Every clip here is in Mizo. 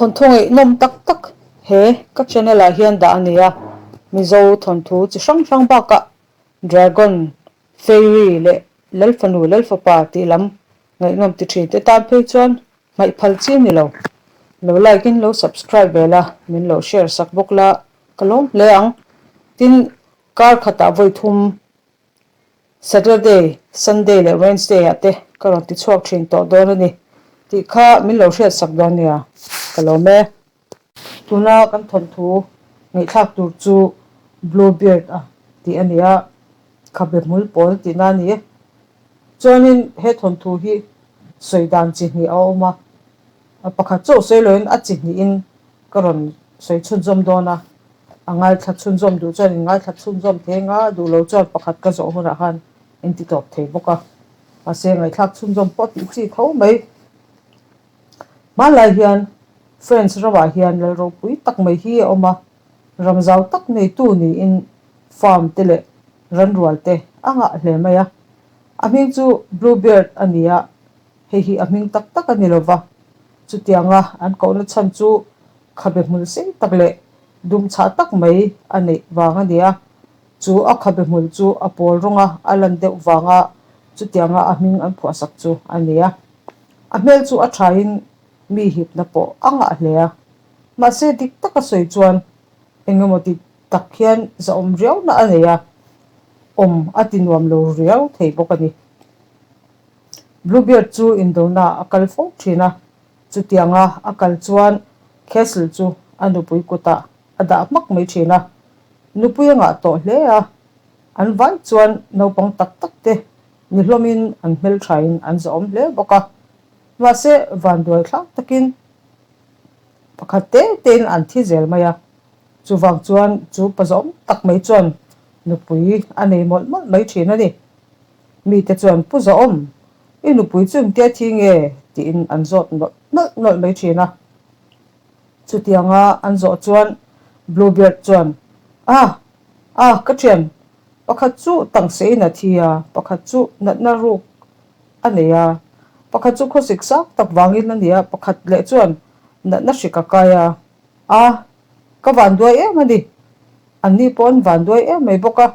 Thawnthu ngaihnawm tak tak he ka channel ah hian dah a ni a, Mizo thawnthu chi hrang hrang bakah Dragon, Fairy leh Lalfanu Lalfapa tih lam ngaihnawm ti thin te tan phei chuan hmaih phal chi a ni lo. Lo like in lo subscribe ve la, min lo share sak bawk la ka lawm hle ang. Tin, kar khatah vawi thum Saturday, Sunday leh Wednesday ah te ka rawn ti chhuak thin tawh dawn a ni tih kha min lo hriat sak dawn nia, ka lawm e. Tuna kan thawnthu ngaihthlak tur chu Blue Beard a tih a ni a, khabe hmul pawl tihna a ni. Chuanin he thawnthu hi sawi dan chi hnih a awm a, pakhat chauh sawi loin a chi hnihin ka rawn sawi chhunzawm dawn a, a ngaithla chhunzawm duh chuan in ngaithla chhunzawm thei anga duh lo chuan pakhat ka zawh hunah khan in ti tawp thei bawk a, mahse ngaihthlak chhunzawm pawh tih chi tho mai. Hmanlai hian French ramah hian lal ropui tak mai hi a awm a, ram zau tak neitu niin farm te leh ranrual te a ngah hle mai a, a hming chu Bluebeard a ni a, Hei hi a hming tak tak a ni lo va, chutianga an kohna chhan chu khabe hmul sei tak leh dum chhah tak mai a neih vang a ni a. Chu a khabe hmul chu a pawl rawnga a lan deuh vanga chutianga a hming an phuahsak chu a ni a. A hmel chu a thain mi hipna pawh a ngah hle a. Mahse dik taka sawi chuan engemaw ti tak hian zahawm riauna a nei a, awm a ti nuam lo riau thei bawk a ni. Bluebeard chu indona a kal fo thin a, chutianga a kal chuan Castle chu a nupui kutah a dah hmak mai thin a. Nupui a ngah tawh hle a, an vai chuan naupang tak tak te ni hlawmin an hmelthain an zahawm hle bawk a. Mahse, vanduai thlak takin pakhat te tein an thi zel mai a, chuvang chuan chu pa zahawm tak mai chuan nupui a nei mawlh mawlh mai thin a ni. Mite chuan, Pu Zawm, i nupui chu engtia thi nge? tiin an zawt nawlh nawlh nawlh mai thin a. Chutianga an zawh chuan Bluebeard chuan, Ah! Ah! Ka thian, pakhat chu tangsein a thi a, pakhat chu natna ruk a nei a, pakhat chu khawsik sang tak vangin a ni a, pakhat leh chuan natna hrik a kai a. Ah! Ka vanduai em a ni. Anni pawh an vanduai em mai bawk a.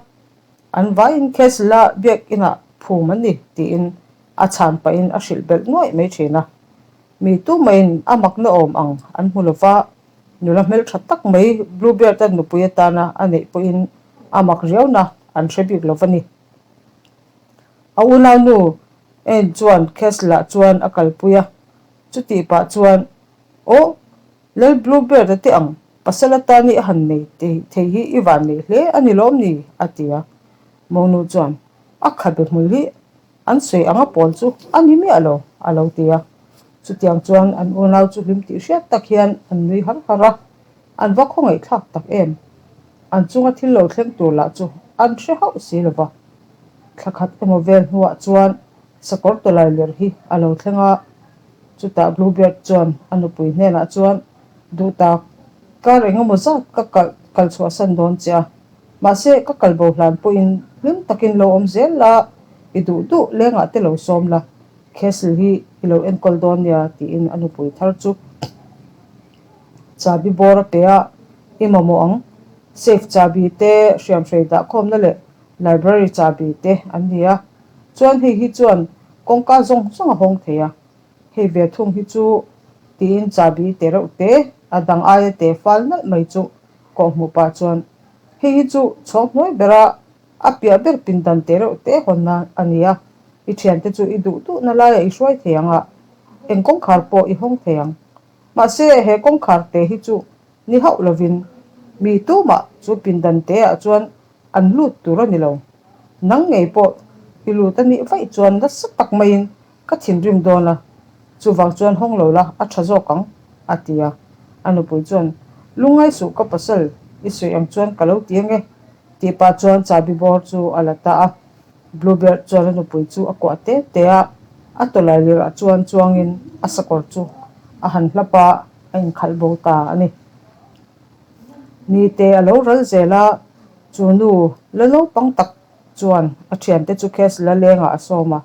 An vaiin Castle-a biak inah phum an ni, tiin a chhan pahin a hrilh belh nuaih mai thin a. Mi tumaiin a makna awm ang an hmu lo va, nula hmeltha tak mai Bluebeard-a nupui atana a neih pawhin a mak riauna an hre bik lo va ni. A unaunu Anne chuan Castle-ah chuan a kalpui a, chutih pah chuan, Aw, Lal Bluebeard-a te ang, pasal atan i han nei thei hi i van nei hle a ni lawm ni? a ti a. Monu chuan, A khabe hmul hi an sawi anga pawl chu a ni miah lo, a lo ti a. Chutiang chuan an unau chu hlim tih hriat tak hian an nui har har a, an va khawngaihthlak tak em! An chunga thil lo thleng tur lah chu an hre hauh si lo va. Thla khat emaw vel hnuah chuan sakawr tawlai ler hi a lo thleng a. Chutah Bluebeard chuan a nupui hnenah chuan, Duh tak, kar engemaw zat ka kalh kal chhuahsan dawn che a, mahse ka kal bo hlan pawhin hlim takin lo awm zel la, i duh duh lengah te lo sawm la, Castle hi i lo enkawl dawn nia, tiin a nupui thar chu chabi bawr a pe a, I mamawh ang, safe chabi te, hriamhrei dahkhawmna leh library chabi te an ni a, chuan hei hi chuan kawngka zawng zawng a hawng thei a, hei ve thung hi chu tiin chabi te reuh te a dang aia te fal nalh mai chu kawh hmuh pah chuan hei hi chu chhawng hnuai bera a piah ber pindan te reuh te hawnna a ni a, i thiante chu i duh duhna laiah i hruai thei ang a, eng kawngkhar pawh i hawng thei ang. Mahse he kawngkhar te hi chu ni hauh lovin mi tumah chu pindan te ah chuan an lut tur a ni lo. Nang ngei pawh i lut a nih vaih chuan nasa tak maiin ka thinrim dawn a, chuvang chuan hawng lo la a tha zawk ang, a ti a. A nupui chuan, Lungngai suh ka pasal, i sawi ang chuan ka lo ti ange, tih pah chuan chabi bawr chu a la ta a. Bluebeard chuan a nupui chu a kuah te te a, a tawlai lirah chuan chuangin a sakawr chu a han hlap a, a inkhalh bo ta a ni. Nite a lo ral zel a, chu nu la naupang tak chuan a thiante chu Castle-a lengah a sawm a,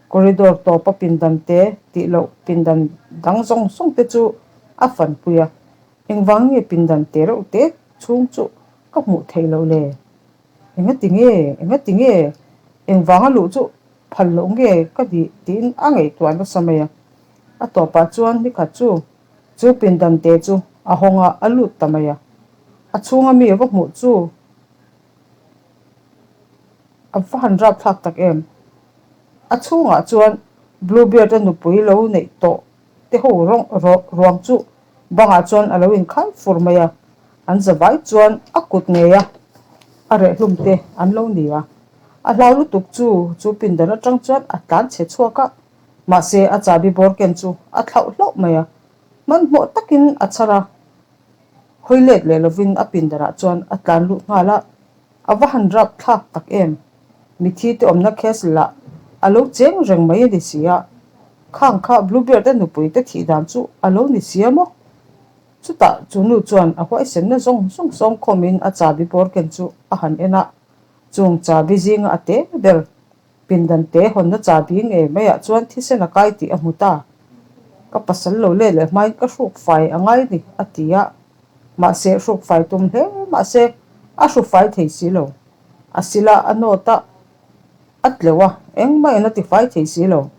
corridor tawpa pindan te tih loh pindan dang zawng zawng te chu a fanpui a, Engvang nge pindan te reuh te chhung chu ka hmuh theih loh le? Engati nge? Engati nge? Engvanga luh chu phal loh nge ka dih tiin a ngaihtuah nasa mai a. A tawpah chuan nikhat chu chu pindan te chu a hawng a, a lut ta mai a. A chhunga mi va hmuh chu a va han rapthlak tak em? A chhungah chuan Bluebeard-a nupui lo neih tawh te ho ruang chu bangah chuan a lo inkhai fur mai a, an zavai chuan a kut ngei a, a rehhlum te an lo ni a. A hlau lutuk chu chu pindan atang chuan a tlan chhe chhuak a, mahse a chabi bawr ken chu a thlauh hlauh mai a, hmanhmawh takin a chhar a, hawi let leh lovin a pindanah chuan a tlan lut nghal a, a va han rap thlak tak em! Mithi te awmna castle ah a lo cheng reng mai a ni si a, khang kha Bluebeard a nupui te thih dan chu a lo ni si a maw? Chutah chu nu chuan a huaisenna zawng zawng sawm khawmin a chabi bawr ken chu a han en a, chung chabi zinga a te ber pindan te hawnna chabi ngei maiah chuan thisen a kai tih a hmu ta. Ka pasal lo let leh hmain ka hruk fai a ngai ni a ti a, mahse hruk fai tum hle mahse a hru fai thei si lo. A sila a nawt a, a tleuh a, engmah in a ti fai thei si lo.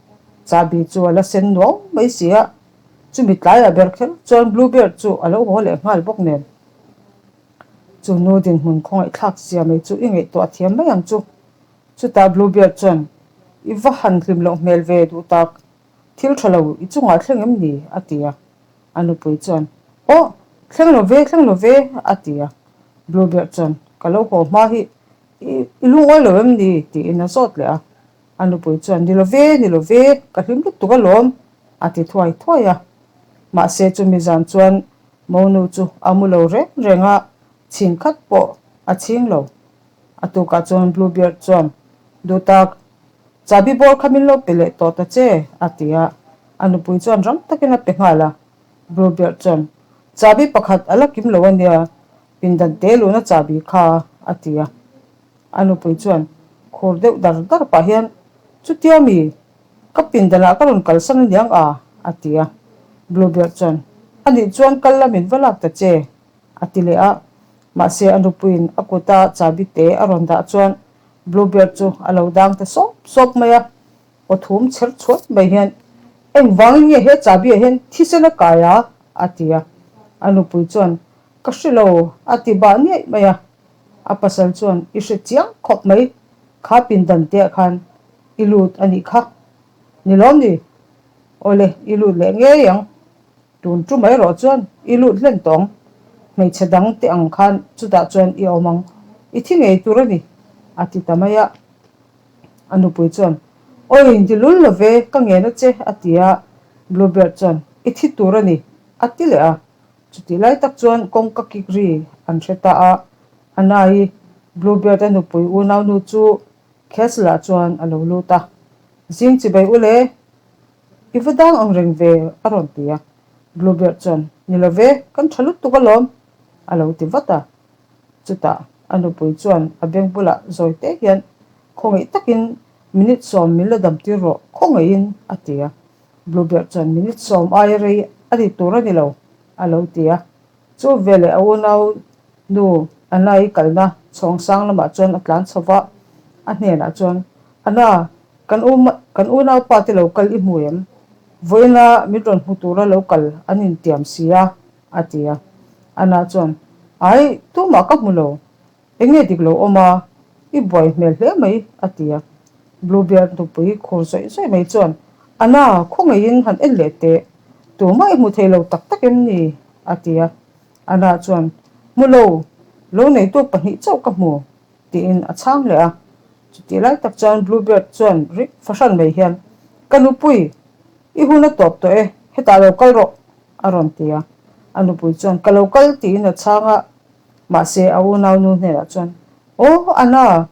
Chahbi chu a la sen nuau mai si a, chumi tlaiah ber kher chuan Bluebeard chu a lo haw leh nghal bawk nen. Chu nu dinhmun khawngaihthlak zia mai chu i ngaihtuah thiam mai ang chu. Chutah Bluebeard chuan, I va han hlim loh hmel ve duh tak, thil tha lo i chungah thleng em ni? a ti a. A nupui chuan, Aw, thleng lo ve, thleng lo ve, a ti a. Bluebeard chuan, Ka lo haw hma hi i lungawi lo em ni? tiin a zawt leh a. A nupui chuan, Ni lo ve, ni lo ve, ka hlim lutuk alawm, a ti thuai thuai a. Mahse chumi zan chuan monu chu a mu lo reng reng a, chhin khat pawh a chhing lo. A tukah chuan Bluebeard chuan, Duhtak, Chabi bawr kha min lo pe leh tawh ta che, a ti a. A nupui chuan rang takin a pe nghal a. Bluebeard chuan, Chabi pakhat a la kim lo a nia, pindan te luhna chabi kha, a ti a. A nupui chuan khur deuh dar dar pah hian, Chutia mi, ka pindanah ka rawn kalsan a niang a, a ti a. Bluebeard chuan, A nih chuan kal la min va lak ta che, a ti leh a. Mahse a nupuiin a kuta chabi te a rawn dah chuan Bluebeard chu a lo dang ta sawp sawp mai a, aw thum chher chhuat mai hian, Engvangin nge he chabi ah hian thisen a kai a? a ti a. A nupui chuan, Ka hre lo, a ti bah niaih mai a. A pasal chuan, I hre chiang khawp mai, kha pindan te ah khan i lut a nih kha. Ni lawm ni? Awle, i lut leh ngei ang. Tun tu mai erawh chuan i lut hlen tawng, hmeichhe dang te ang khan chutah chuan i awm ang, i thi ngei tur a ni, a ti ta mai a. A nupui chuan, Awi, ni lul lo ve, ka ngen a che, a ti a. Bluebeard chuan, I thi tur a ni, a ti leh a. Chutih lai tak chuan kawngka kik ri an hre ta a. Anna-i, Bluebeard-a nupui unaunu chu Castle-ah chuan a lo lut a. Zing chibai u le, I va dang ang reng ve, a rawn ti a. Bluebeard chuan, Ni lo ve, kan tha lutuk alawm, a lo ti vat a. Chutah a nupui chuan a beng bulah zawi te hian, Khawngaih takin minute sawm min la dam tir rawh, khawngaihin, a ti a. Bluebeard chuan, Minute sawm aia rei a ni tur a ni lo, a lo ti a. Chu veleh a unau nu Anna-i kalna chhawng sang lamah chuan a tlan chho va, a hnenah chuan, Anna, kan u kan unaupa te lo kal i hmu em? Vawiina min rawn hmu tura lo kal an intiam si a, a ti a. Anna chuan, Ai, tumah ka hmu lo. Eng nge dik lo awm a, i buai hmel hle mai, a ti a. Bluebeard nupui khur zawih zawih mai chuan, Anna, khawngaihin han en leh teh. Tumah i hmu thei lo tak tak em ni? a ti a. Anna chuan, Hmu lo, lo neitu pahnih chauh ka hmu, tiin a chhang leh a. Chutih lai tak chuan Bluebeard chuan rik fahran mai hian, Ka nupui, i hun a tawp tawh e, hetah lo kal rawh, a rawn ti a. A nupui chuan, Ka lo kal, tiin a chhang a. Mahse, a unaunu hnenah chuan, Aw, Anna,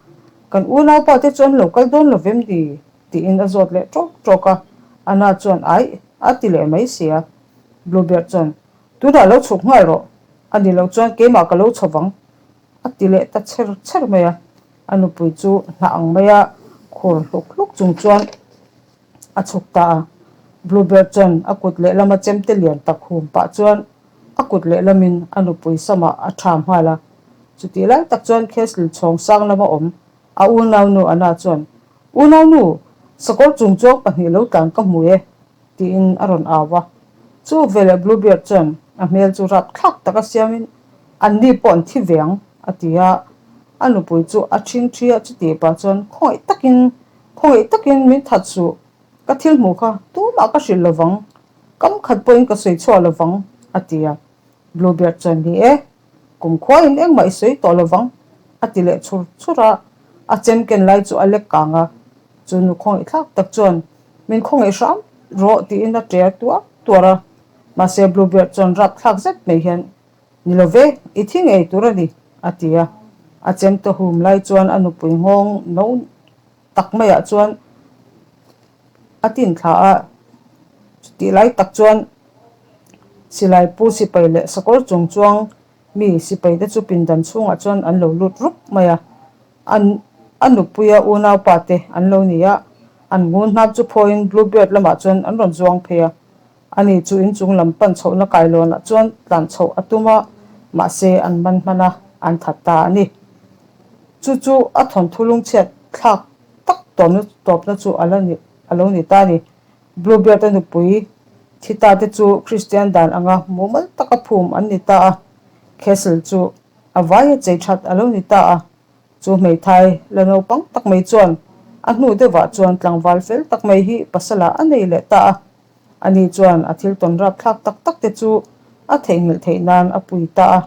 kan unaupa te chu an lo kal dawn lo vem ni? tiin a zawt leh ṭawk ṭawk a. Anna chuan, Aih, a ti leh mai si a. Bluebeard chuan, Tunah lo chhuk nghal rawh, a ni loh chuan keimah ka lo chho vang, a ti leh ta chher chher mai a. A nupui chu hnah ang maia khur hluk hluk chung chuan a chhuk ta a. Bluebeard chuan a kut lehlama chemte lian tak hum pah chuan a kut lehlamin a nupui samah a ṭham nghal a. Chutih lai tak chuan Castle chhawng sang lama awm a unaunu Anna chuan, Unaunu, sakawr chung chuang pahnih lo tlan ka hmu e, tiin a rawn au a. Chu veleh Bluebeard chuan a hmel chu rapthlak taka siamin, Anni pawh an thi ve ang, a ti a. A nupui chu a ṭhingṭhi a, chutih pah chuan khawngaih takin, khawngaih takin min that suh, ka thil hmuh kha tumah ka hrilh lovang, kam khat pawhin ka sawi chhuah lovang, a ti a. Bluebeard chuan, Ni e, kum khuain engmah i sawi tawh lovang, a ti leh chhur chhur a, a chem ken lai chu a lek kang a. Chu nu khawngaih thlak tak chuan, Min khawngaih hram rawh, tiin a ṭe tuar tuar a. Mahse Bluebeard chuan rapthlak zet mai hian, Ni lo ve, i thi ngei tur a ni, a ti a. A chem ta hum lai chuan a nupui nghawng no tak maiah chuan a tin thla a. Chutih lai tak chuan silai pu sipai leh sakawr chung chuang mi sipai te chu pindan chhungah chuan an lo lut rup mai a. An a nupuia unaupa te an lo ni a, an ngun hnap chu phawiin Bluebeard lamah chuan an rawn zuang phei a. Ani chu inchung lam pan chhohna kailawnah chuan tlan chhoh a tum a, mahse an man hman a, an that ta a ni. Chu chu a thawnthu lungchhiat thlak tak tawmna tawpna chu a la ni a lo ni ta a ni. Bluebeard-a nupui thi ta te chu Kristian dan anga mumal taka phum an ni ta a, Castle chu a vaia chei that a lo ni ta a. Chu hmeithai la naupang tak mai chuan a hnu deuhah chuan tlangval fel tak mai hi pasalah a nei leh ta a. Ani chuan a thil tawn rapthlak tak tak te chu a theihnghilh theih nan a pui ta a,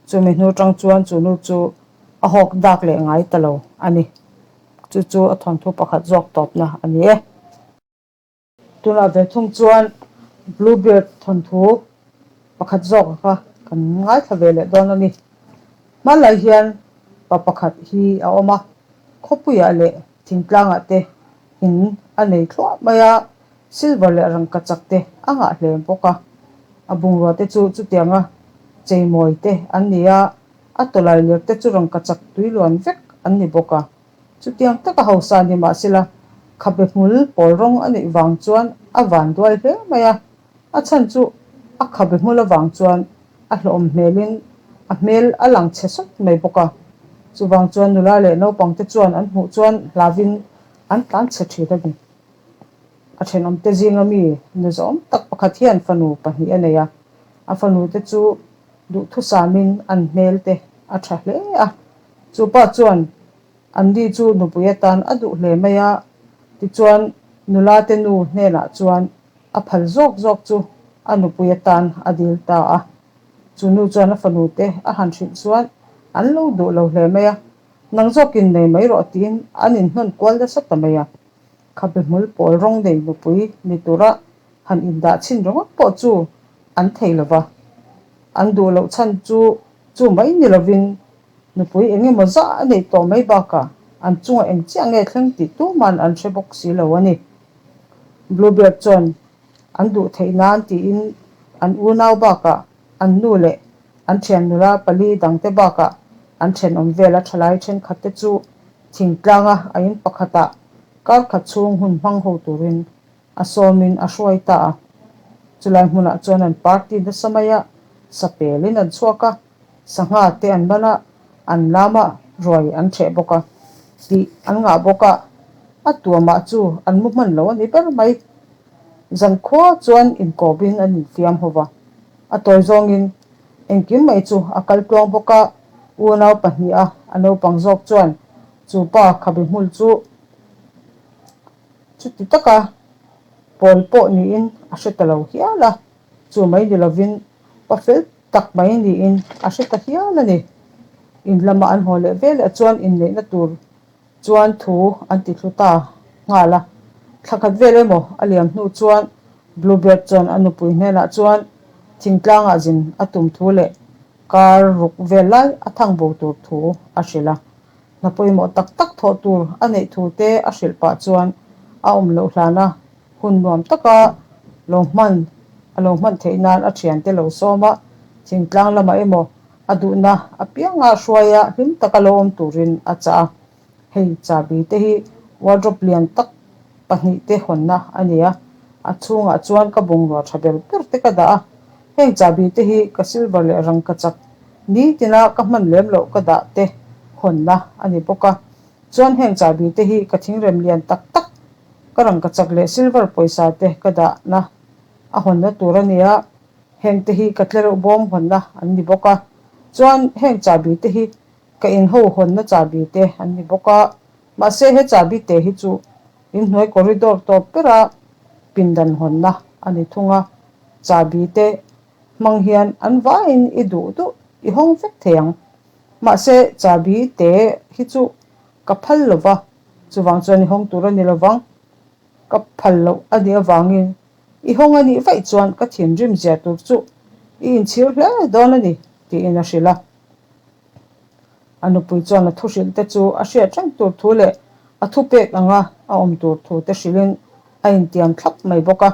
chumi hnu tang chuan chu nu chu a hawk dak leh ngai ta lo a ni. Chu chu a thawnthu pakhat zawk tawpna a ni e. Tunah ve thung chuan Bluebeard thawnthu pakhat zawk kha kan ngaithla ve leh dawn a ni. Hmanlai hian pa pakhat hi a awm a, khawpuiah leh thingtlangah te in a nei thluah mai a, silver leh rangkachak te a ngah hle bawk a. A bungrua te chu chutianga cheimawi te an ni a, a tawlai lir te chu rangkachak tuiluan vek an ni bawk a. Chutiang taka hausa ni mahsela, khabe hmul pawl rawng a neih vang chuan a van duai hle mai a. A chhan chu a khabe hmul avang chuan a hlawhawm hmelin a hmel a lang chhe sawt mai bawk a. Chuvang chuan nula leh naupangte chuan an hmuh chuan hlavin an tlan chhe thin a ni. A thenawmte zinga mi nu zawm tak pakhat hian fanu pahnih a nei a, a fanute chu duhthusamin an hmelte a tha hle a. Chu pa chuan Andy chu nupui atan a duh hle mai a, tichuan nula te nu hnenah chuan a phal zawk zawk chu a nupui atan a dil ta a. Chu nu chuan a fanu te a han hrilh chuan an lo duh lo hle mai a, nang zawkin nei mai rawh tiin an inhnawn kual nasa ta mai a. Khabe hmul pawl rawng nei nupui ni tura han indah chhin ringawt pawh chu an thei lo va. An duh loh chhan chu chu mai ni lovin Nupui eng emaw zah a neih tawh mai bakah an chungah eng chiah nge thleng tih tuman an hre bawk si lo a ni. Bluebeard chuan an duh theih nan tiin an unau bakah an nu leh an thian nula pali dangte bakah an thenawm vela thalai thenkhatte chu thingtlanga a in pakhatah kar khat chhung hun hmang ho turin a sawmin a hruai ta a. Chulai hmunah chuan an party nasa mai a, sapelin an chhuak a. Sangha te an ban a, an lam a, ruai an ṭheh bawk a, tih an ngah bawk a, a tuamah chu an mu hman lo a ni ber mai. Zankhua chuan inkawpin an infiam ho va, a tawi zawngin engkim mai chu a kal tluang bawk a, unau pahniha a naupang zawk chuan chu pa khabe hmul chu chuti taka pawl pawh niin a hre ta lo hial a, chu mai ni lovin pa fel tak mai niin a hre ta hial a ni. In lama an haw leh veleh chuan inneihna tur chuan thu an ti thlu ta nghal a. Thla khat vel emaw a liam hnu chuan Bluebeard chuan a nupui hnenah chuan thingtlangah zin a tum thu leh kar ruk vel lai a thang bo tur thu a hrilh a. Hna pawimawh tak tak thawh tur a neih thu te a hrilh pah chuan a awm loh hlan a. Hun nuam taka lo hman a lo hman theih nan a thiante lo sawm a, thingtlang lamah emaw a duhna apianga hruaia hlim taka lo awm turin a chah a. Hei chabi te hi wardrobe lian tak pahnihte hawnna a ni a. A chhungah chuan ka bungrua tha ber ber te ka dah a, heng chahbi te hi ka silver leh rangkachak nitina ka hman lem loh ka dah te hawnna a ni bawk a. Chuan heng chahbi te hi ka thingrem lian tak tak ka rangkachak leh silver pawisa te ka dahna a hawnna tur a ni a, heng te hi ka tlereuh bawm hawnna an ni bawk a. Chuan heng chahbi te hi ka inho hawnna chahbi te an ni bawk a, mahse he chahbi te hi chu Inhnuai corridor tawp bera pindan hawnna a ni thung a, chahbi te hmang hian an vaiin i duh duh i hawng vek thei ang. Mahse, chahbi te hi chu ka phal lo va, chuvang chuan i hawng tur a ni lo vang. Ka phal loh a nih avangin i hawng a nih vaih chuan ka thinrim zia tur chu i inchhir hle dawn a ni, tiin a hrilh a. A nupui chuan a thuhrilh te chu a hriat reng tur thu leh a thupek anga a awm tur thu te hrilhin a intiam thlap mai bawk a.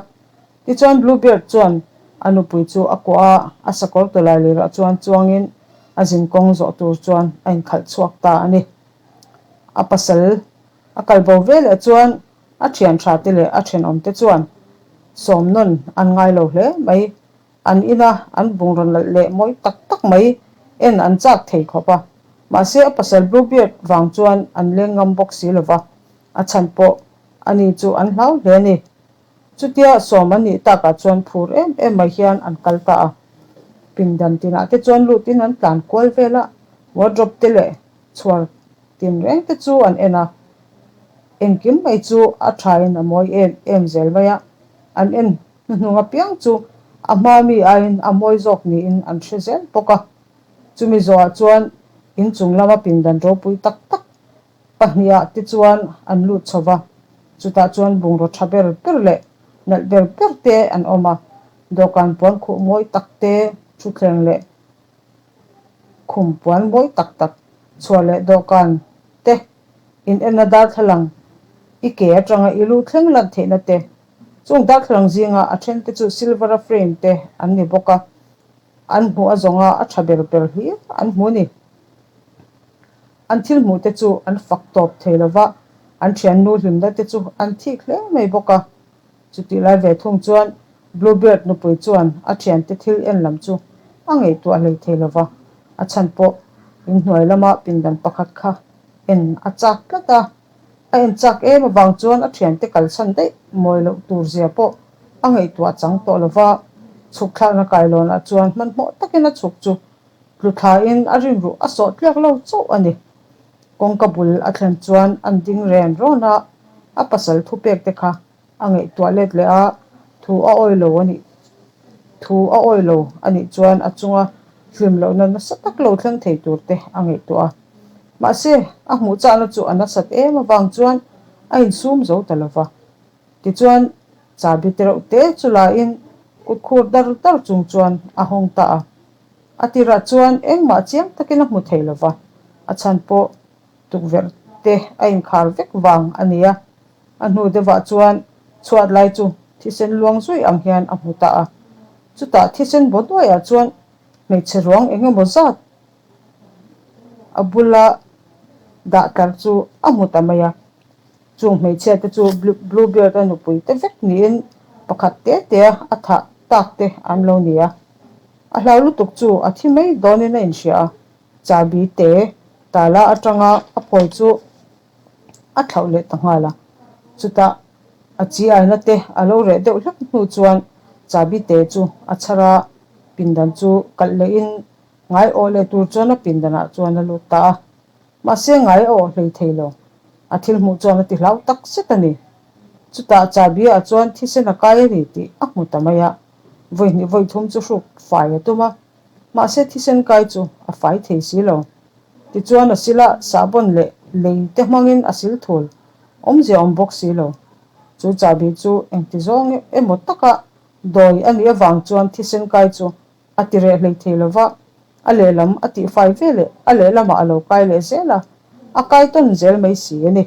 Tichuan Bluebeard chuan a nupui chu a kuah a, a sakawr tawlai lirah chuan chuangin a zinkawng zawh tur chuan a inkhalh chhuak ta a ni. A pasal a kal bo ve leh chuan a thian tha te leh a thenawm te chuan sawm nawn an ngai lo hle mai. An ina an bungraw nalh leh mawi tak tak mai en an chak thei khawp a, mahse a pasal Bluebeard vang chuan an leng ngam bawk si lova, a chhan pawh ani chu an hlau hle a ni. Chutia sawm an nih takah chuan phur em em mai hian an kal ta a, pindan tinah te chuan lutin an tlan kual vel a, wardrobe te leh chhuar tin reng te chu an en a, engkim mai chu a thain a mawi em em zel mai a, an en Hnuhnung apiang chu a hma mi aiin a mawi zawk niin an hre zel bawk a. Chumi zawhah chuan inchung lama pindan ropui tak tak pahnihah te chuan an lut chho va, chutah chuan bungraw tha ber ber leh nalh ber ber te an awm a, dawhkan puan khuh mawi tak te, thutthleng leh khum puan mawi tak tak chhuah leh dawhkan te in enna darthlalang i ke atanga i lu thleng lan theihna te Chung darthlalang zinga a then te chu silver a frame te an ni bawk a, an hmuh a zawnga a tha ber ber hlir an hmu ni. An thil hmuh te chu an fak tawp thei lo va, an thiannu hlimna te chu an thik hle mai bawk a. Chutih lai ve thung chuan Bluebeard nupui chuan a thiante thil en lam chu a ngaihtuah hlei thei lo va, a chhan pawh inhnuai lama pindan pakhat kha en a chak tlat a. A en chak em avang chuan a thiante kalsan daih mawi loh tur zia pawh a ngaihtuah chang tawh lo va, chhuk thlakna kailawnah chuan hmanhmawh takin a chhuk chu tlu thlain a rinruh a sawh tliak lo chauh a ni. Kawngka bul a thlen chuan an ding ren rawn a, a pasal thupek te kha A ngaihtuah let leh a, thu a awi lo a nih thu a awi lo a nih chuan a chunga hlim lohna nasa tak lo thleng thei tur te a ngaihtuah a. Mahse, a hmuh chahna chu a nasat em avang chuan a insum zo ta lo va. Tichuan, chahbi te reuh te chu lain kut khur dar dar chung chuan a hawng ta a. A tirah chuan engmah chiang takin a hmu thei lo va, a chhan pawh tukverh te a inkhar vek vang a ni a. A hnu deuhah chuan chhuat lai chu thisen luang zui ang hian a hmu ta a. Chutah thisen baw hnuaiah chuan hmeichhe ruang eng emaw zat a bula dah tlar chu a hmu ta mai a. Chung hmeichhia te chu Bluebeard-a nupui te vek niin pakhat te te a thah tak te an lo ni a. A hlau lutuk chu a thi mai dawnin a inhria a, chahbi te tala atanga a phawi chu a thlauh leh ta nghal a. Chutah a chi aina te a lo reh deuh hlek hnu chuan chahbi te chu a chhar a, pindan chu kalh lehin ngai awh leh tur chuan a pindanah chuan a lut ta a. Mahse ngai a awh hlei thei lo, a thil hmuh chuan a ti hlau tak zet a ni. Chutah chahbi ah chuan thisen a kai a ni tih a hmu ta mai a, vawi hnih vawi thum chu hruk fai a tum a, mahse thisen kai chu a fai thei si lo. Tichuan a sil a, sahbawn leh lei te hmangin a sil thul, awmzia awm bawk si lo. Chu chahbi chu engti zawng emaw taka dawi a nih avang chuan thisen kai chu a ti reh hlei thei lo va, a lehlam a tihfai ve leh a lehlamah a lo kai leh zel a, a kai tawn zel mai si a ni.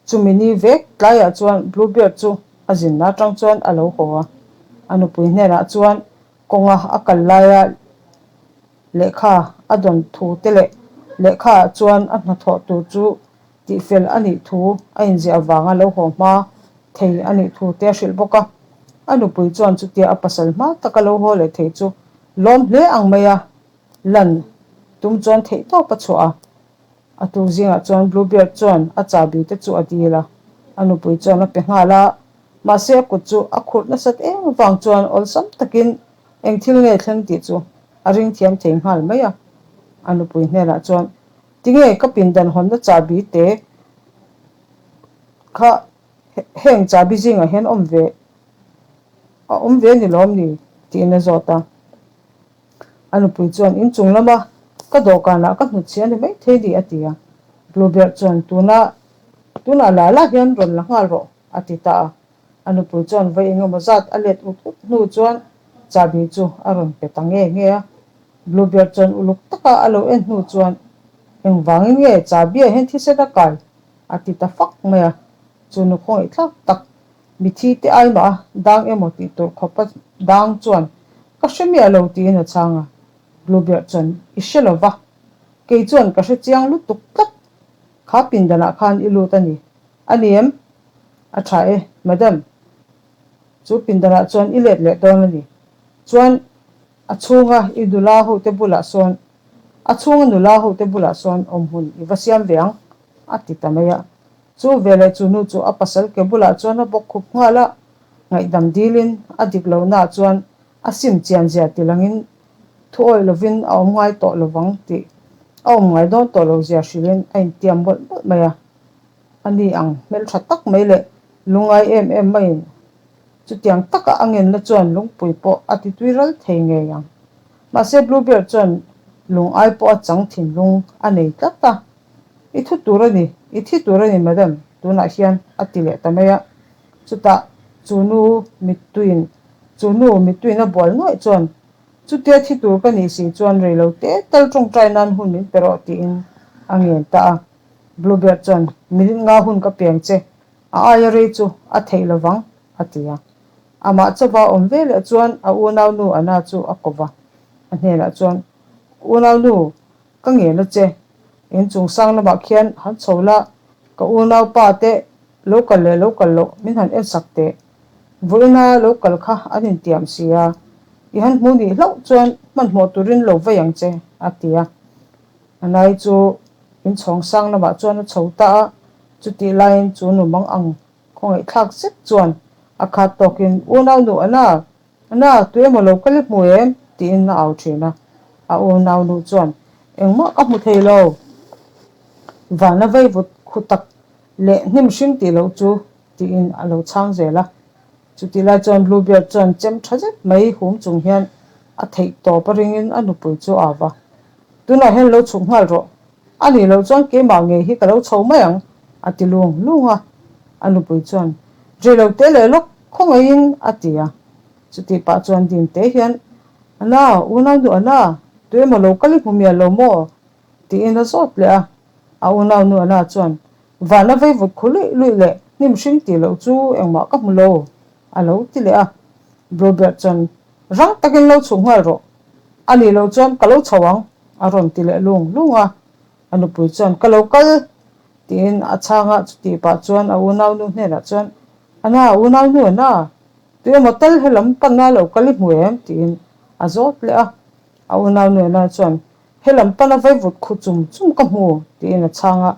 Chumi ni vek tlaiah chuan Bluebeard chu a zinna atang chuan a lo haw a, a nupui hnenah chuan kawnga a kal laia Lehkha a dawn thu te leh lehkha ah chuan a hnathawh tur chu tihfel a nih thu a inziah avanga lo haw hma. thei a nih thu te a hrilh bawk a. A nupui chuan chutia a pasal hma taka lo haw leh thei chu lawm hle ang mai a lan tum chuan theihtawp a chhuah a. A tuk zingah chuan Bluebeard chuan a chahbi te chu a dil a, a nupui chuan a pe nghal a. Mahse a kut chu a khurh nasat eng vang chuan awlsam takin eng thil nge thleng tih chu a ring thiam thei nghal mai a. A nupui hnenah chuan, Tinge ka pindan hawnna chahbi te kha heng chahbi zingah hian awm ve a awm ve ni lawm ni? tiin a zawt a. A nupui chuan inchung lama ka dawhkanah ka hnutchhi a ni maithei ni a ti a. Bluebeard chuan tuna tunah la la hian rawn la nghal rawh a ti ta a. A nupui chuan vawi engemaw zat a let ut ut hnu chuan chahbi chu a rawn pe ta nge nge a. Bluebeard chuan uluk taka a lo en hnu chuan engvangin nge chahbi ah hian thisen a kai a ti ta fak mai a. Chu nu khawngaihthlak tak Mithi te ai mah a dang emaw tih tur khawp a dang chuan ka hre miah lo tiin a chhang a. Bluebeard chuan i hre lo va, kei chuan ka hre chiang lutuk tlat. Kha pindanah khan i lut a ni. A ni em? A tha e, madam. Chu pindanah chuan i let leh dawn a ni. Chuan a chhunga i nula hote bulah sawn a chhunga nula hote bulah sawn awmhmun i va siam ve ang, a ti ta mai a. Chu veleh chu nu chu a pasal ke bulah chuan a bawk khup nghal a, ngaihdam dilin a dik lohnaah chuan a sim chian zia ti langin thu awih lovin a awm ngai tawh lovang tih a awm ngai dawn tawh lo zia hrilhin a intiam mawlh mawlh mai a. A ni ang hmeltha tak mai leh lungngai em em maiin chutiang taka a ngenna chuan lungpui pawh a ti tui ral thei ngei ang. Mahse Bluebeard chuan lung ai pawh a chang thinlung a nei tlat a. I thu tur a ni, i thi tur a ni madam, tunah hian a ti leh ta mai a. Chutah chu nu mittuiin, chu nu mittuiin a bual nuaih chuan, Chutia thi tur ka nih si chuan rei lo te tal tawngtai nan hun min pe rawh tiin a ngen ta a. Bluebeard chuan, Minute nga hun ka piang che, a aia rei chu a theih lovang, a ti a. Amah chauva awm ve leh chuan a unaunu Anna chu a ko va, a hnenah chuan, Unaunu, Ka ngen a che, in chung sang lamah khian han chho la, ka unaupa te lo kal leh lo kal loh min han en sak teh. Vawiina lo kal kha an intiam si a, i han hmu nih hlauh chuan hmanhmawh turin lo vei ang che, a ti a. Anai chu in chhawng sang lamah chuan a chho ta a, chutih laiin chu nu mang ang khawngaihthlak zet chuan a khat tawkin, Unaunu Ana, Na, tu emaw lo kal i hmu em? tiin a au thin a. A unau nu chuan, Engmah ka hmu thei lo. Vana vei vut khu tak leh hnim hring tih loh chu, tiin a lo chhang zel a. Chutih lai chuan Bluebeard chuan chem tha zet mai hum chung hian a theih tawp a ringin a nupui chu a va. Tunah hian lo chhuk nghal rawh. A nih loh chuan keimah ngei hi ka lo chho mai ang, a ti lung lung a. A nupui chuan, Rei lo te leh lawk khawngaihin, a ti a. Chutih pah chuan Dim te hian, Ana, unau nu Ana, tu emaw lo kal i hmu mial lo maw? tiin a zawt leh a. A unau nu Ana chuan, Van a vei vut khu luih luih leh hnim hring tih loh chu engmah ka hmu lo, a lo ti leh a. Bluebeard chuan, Rang takin lo chhuk nghal rawh. A nih loh chuan ka lo chho ang, a rawn ti leh lung lung a. A nupui chuan, Ka lo kal! tiin a chhang a, chutih pah chuan a unaunu hnenah chuan, Ana, unaunu Ana, tu emaw tal helam pana lo kal i hmu em? tiin a zawt leh a. A unaunu Ana chuan, Helam pana vaivut khu chum chum ka hmu, tiin a chhang a.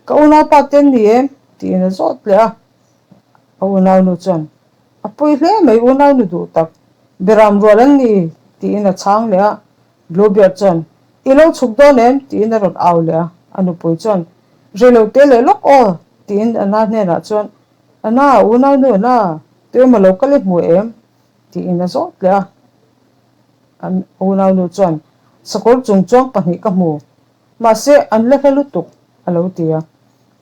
Ka unaupa te an ni em? tiin a zawt leh a. A unaunu chuan, A pawi hle mai unaunu duh tak, Beram rual an ni, tiin a chhang leh a. Bluebeard chuan, I lo chhuk dawn em? tiin a rawn au leh a. A nupui chuan, Rei lo te leh lawk aw, tiin Anna hnenah chuan, Anna, unaunu Anna, tu emaw lo kal i hmu em? tiin a zawt leh a. A unaunu chuan, Sakawr chung chuang pahnih ka hmu, mahse an la hla lutuk, a lo ti a.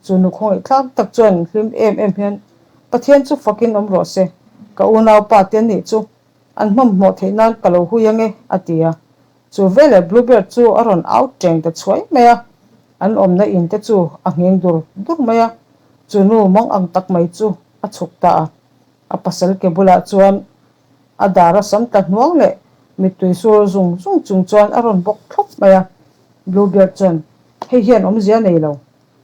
Chu nu khawngaihthlak tak chuan hlim em em hian, Pathian chu fakin awm rawh se, ka unaupa te nih chu an hmamhmawh theih nan ka lo hui ange, a ti a. Chu veleh Bluebeard chu a rawn au teng ta chhuai mai a, an awmna in te chu a nghing dur dur mai a, chu nu mang ang tak mai chu a chhuk ta a. A pasal ke bulah chuan a dar a sam tla hnuang leh mittui sur zung zung chung chuan a rawn bawk thlawp mai a. Bluebeard chuan, Hei hian awmzia nei lo.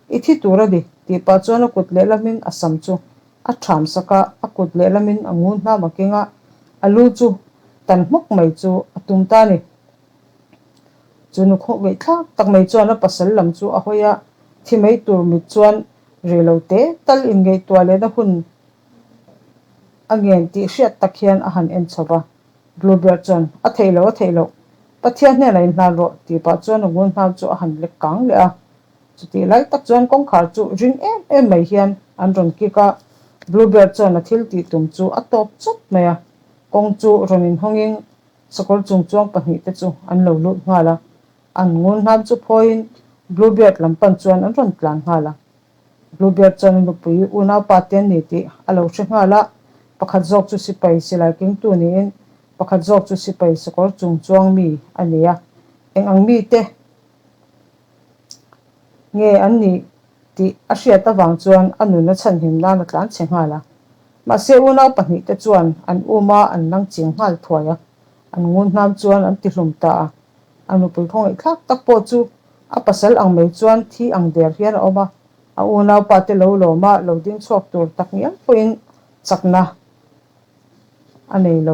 I thi tur a ni, tih pah chuan a kut lehlamin a sam chu. A ṭham sak a, a kut lehlamin a ngun hnam a keng a, a lu chu tan hmawk mai chu a tum ta a ni. Chu nu khawhngei thlak tak mai chuan a pasal lam chu a hawi a, thi mai tur mit chuan rei lo te tal inngaihtuah lehna hun a ngen tih hriat tak hian a han en chho va. Bluebeard chuan, A theih loh, a theih loh. Pathian hnenah inhlan rawh, tih pah chuan a ngun hnam chu a han lek kang leh a. Chutih lai tak chuan kawngkhar chu ring em em mai hian an rawn kik a, Bluebeard chuan a thil tih tum chu a tawp chawp mai a. Kawng chu rawn inhawngin sakawr chung chuang pahnihte chu an lo lut nghal a. An ngun hnam chu phawiin Bluebeard lam pan chuan an rawn tlan nghal a. Bluebeard chuan a nupui unaupa te an ni tih a lo hre nghal a, pakhat zawk chu sipai silai kengtu niin pakhat zawk chu sipai sakawr chung chuang mi a ni a. Eng ang mite Nge an nih tih a hriat avang chuan a nun a chhanhim nan a tlan chhe nghal a. Mahse unau pahnihte chuan an um a an lang ching nghal thuai a, an ngun hnam chuan an tihlum ta a. A nupui khawngaihthlak tak pawh chu a pasal ang mai chuan thi ang der hian a awm a, a unaupa te lo lawm a lo ding chhuak tur tak ngial pawhin chakna a nei lo.